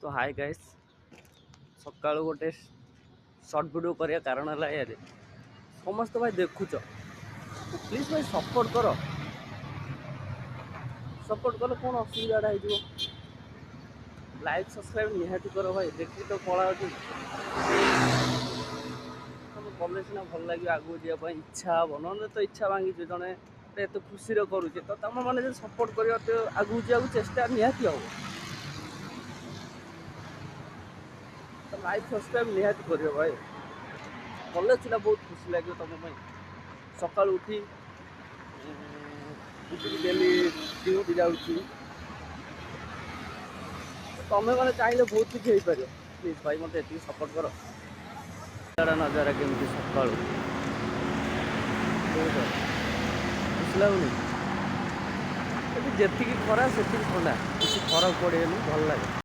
ତ ହାଏ ଗାଇସ୍, ସକାଳୁ ଗୋଟେ ସର୍ଟ ଭିଡ଼ିଓ କରିବା କାରଣ ହେଲା ଏଇଆ ଯେ ସମସ୍ତେ ଭାଇ ଦେଖୁଛ, ପ୍ଲିଜ୍ ଭାଇ ସପୋର୍ଟ କର। ସପୋର୍ଟ କଲେ କ'ଣ ଅସୁବିଧାଟା ହେଇଯିବ? ଲାଇକ୍ ସବସ୍କ୍ରାଇବ୍ ନିହାତି କର ଭାଇ। ଦେଖିକି ତ ପଳାଉଛି, ତମେ କଲେ ସିନା ଭଲ ଲାଗିବ, ଆଗକୁ ଯିବା ପାଇଁ ଇଚ୍ଛା ହେବ, ନହେଲେ ତ ଇଚ୍ଛା ଭାଙ୍ଗିଯିବ। ଜଣେ ଏତେ ଖୁସିରେ କରୁଛେ ତ ତମ ମାନେ ଯଦି ସପୋର୍ଟ କରିବ ତ ଆଗକୁ ଯିବାକୁ ଚେଷ୍ଟା ନିହାତି ହେବ। ତ ଲାଇକ୍ ସବସ୍କ୍ରାଇବ୍ ନିହାତି କରିବ ଭାଇ, କଲେ ସିନା ବହୁତ ଖୁସି ଲାଗିବ ତମ ପାଇଁ। ସକାଳୁ ଉଠି ଉଠିକି ଡେଲି ଡ୍ୟୁଟି ଯାଉଛି, ତମେ ମାନେ ଚାହିଁଲେ ବହୁତ କିଛି ହେଇପାରିବ। ପ୍ଲିଜ୍ ଭାଇ, ମୋତେ ଏତିକି ସପୋର୍ଟ କର। ନଜାରା କେମିତି ସକାଳୁ ଖୁସି ଲାଗୁନି? ଏଠି ଯେତିକି ଖରା ସେତିକି ଥଣ୍ଡା, କିଛି ଫରକ ପଡ଼ିବନି, ଭଲ ଲାଗେ।